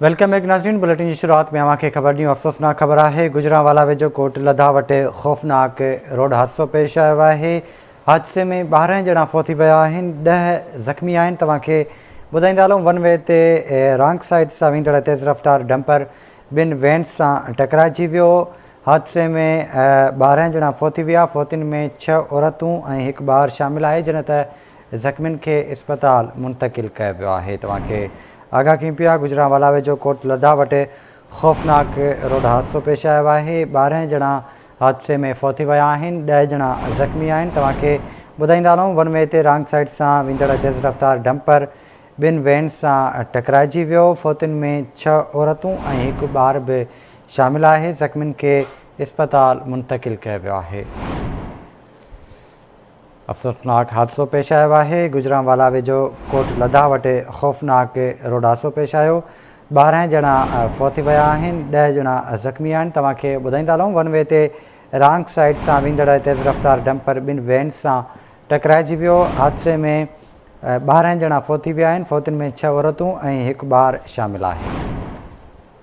Welcome back ناظرين bulletin جي شروعات ۾ اوهان کي خبر ڏيون افسوسناڪ خبر آهي گجرانوالا ويجهو ڪوٽ لڌا وٽ خوفناڪ روڊ حادثو پيش آيو آهي حادثي ۾ 12 ڄڻا فوت ٿي ويا آهن 10 زخمي آهن توهان کي ٻڌائيندا هلون ون وي تي رانگ سائيڊ سان ويندڙ تيز رفتار ڊمپر ٻن وينز سان ٽڪرائجي ويو حادثي ۾ 12 ڄڻا فوت ٿي ويا فوتين ۾ 6 عورتون ۽ هڪ ٻار شامل آهي جڏهن ته زخمين کي اسپتال منتقل ڪيو ويو آهي توهان کي آگاهه ڪيون پيا گجرانوالا ويجهو ڪوٽ لڌا وٽ خوفناڪ روڊ حادثو پيش آيو آهي 12 ڄڻا حادثي ۾ فوت ٿي ويا آهن 10 ڄڻا زخمي آهن توهان کي ٻڌائيندا هلون ون وي تي رانگ سائيڊ سان ويندڙ تيز رفتار ڊمپر ٻن وين سان ٽڪرائجي ويو فوتين ۾ 6 عورتون ۽ هڪ ٻار به شامل آهي زخمين کي اسپتال منتقل ڪيو ويو آهي. افسوسناڪ حادثو پيش آيو آهي، گجرانوالا ويجهو ڪوٽ لڌا وٽ خوفناڪ روڊ حادثو پيش آيو، 12 ڄڻا فوت ٿي ويا آهن، 10 ڄڻا زخمي آهن، توهان کي ٻڌائيندا هلون ون وي تي رانگ سائيڊ سان ويندڙ تيز رفتار ڊمپر ٻن وينز سان ٽڪرائجي ويو، حادثي ۾ 12 ڄڻا فوت ٿي ويا آهن، فوتين ۾ ڇهه عورتون ۽ هڪ ٻار شامل آهي.